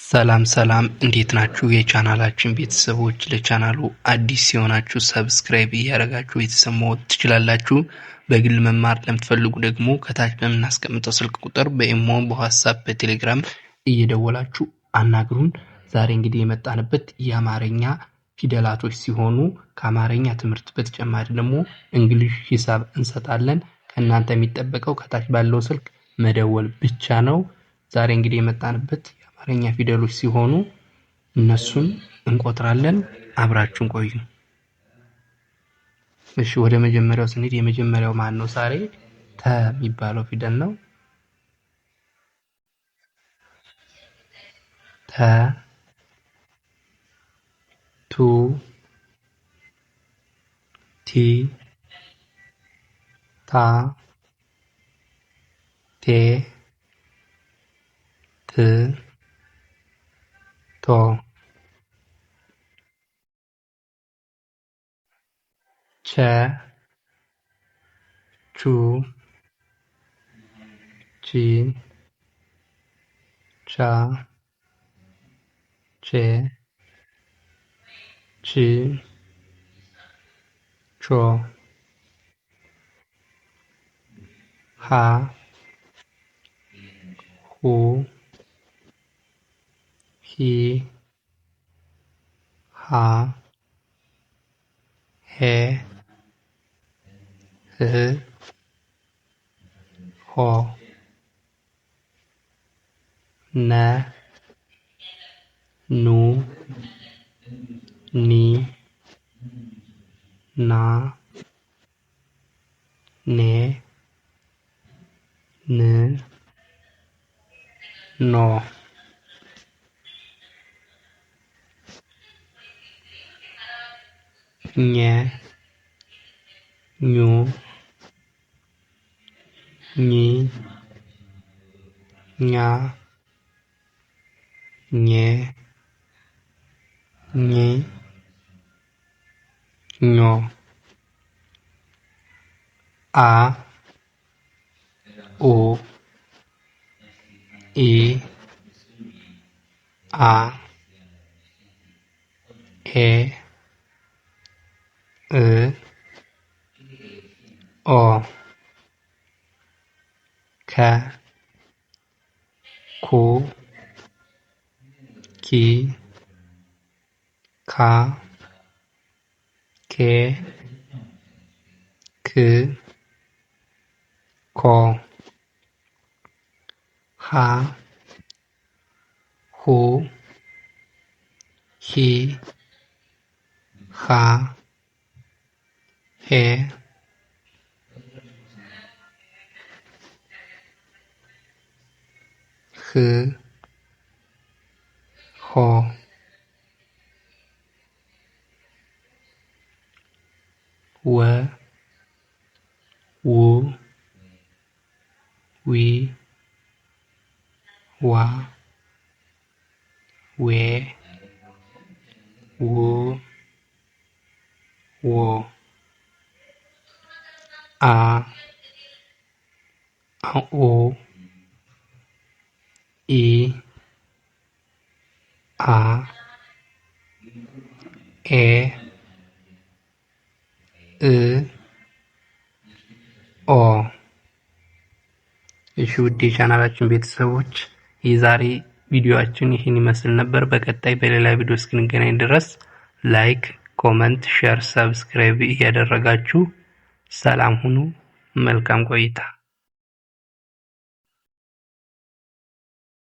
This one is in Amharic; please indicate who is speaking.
Speaker 1: ሰላም ሰላም እንዴት ናችሁ? የቻናላችን ቤተሰቦች፣ ለቻናሉ አዲስ ሲሆናችሁ subscribe እያደረጋችሁ ቤተሰብ መሆን ትችላላችሁ። በግል መማር ለምትፈልጉ ደግሞ ከታች በምናስቀምጠው ስልክ ቁጥር በኢሞ፣ በዋትስአፕ፣ በቴሌግራም እየደወላችሁ አናግሩን። ዛሬ እንግዲህ የመጣንበት የአማርኛ ፊደላቶች ሲሆኑ ከአማርኛ ትምህርት በተጨማሪ ደግሞ English፣ ሂሳብ እንሰጣለን። ከእናንተ የሚጠበቀው ከታች ባለው ስልክ መደወል ብቻ ነው። ዛሬ እንግዲህ የመጣንበት የአማርኛ ፊደሎች ሲሆኑ እነሱን እንቆጥራለን። አብራችሁን ቆዩ። እሺ፣ ወደ መጀመሪያው ስንሄድ የመጀመሪያው ማን ነው? ዛሬ ተ የሚባለው ፊደል ነው። ተ፣ ቱ፣ ቲ፣ ታ፣ ቴ፣ ት፣ ቶ፣ ቸ፣ ቹ፣ ቺ፣ ቻ፣ ቼ፣ ች፣ ቾ፣ ሃ፣ ሁ፣ ሂ፣ ሃ፣ ሄ፣ ህ፣ ሆ፣ ነ፣ ኑ፣ ኒ፣ ና፣ ኔ፣ ን፣ ኖ፣ ኘ፣ ኙ፣ ኚ፣ ኛ፣ ኜ፣ ኝ፣ ኞ፣ አ፣ ኡ፣ ኢ፣ አ፣ ኤ፣ እ፣ ኦ፣ ከ፣ ኩ፣ ኪ፣ ካ፣ ኬ፣ ክ፣ ኮ፣ ሃ፣ ሁ፣ ሂ፣ ሃ፣ ሄ፣ ህ፣ ሆ፣ ወ፣ ው፣ ዊ፣ ዋ፣ ዌ፣ ው፣ ዎ፣ አ፣ ኦ፣ ኢ፣ አ፣ ኤ፣ እ፣ ኦ። እሺ ውድ የቻናላችን ቤተሰቦች፣ የዛሬ ቪዲዮአችን ይህን ይመስል ነበር። በቀጣይ በሌላ ቪዲዮ እስክንገናኝ ድረስ like፣ comment፣ share፣ subscribe እያደረጋችሁ ሰላም ሁኑ። መልካም ቆይታ።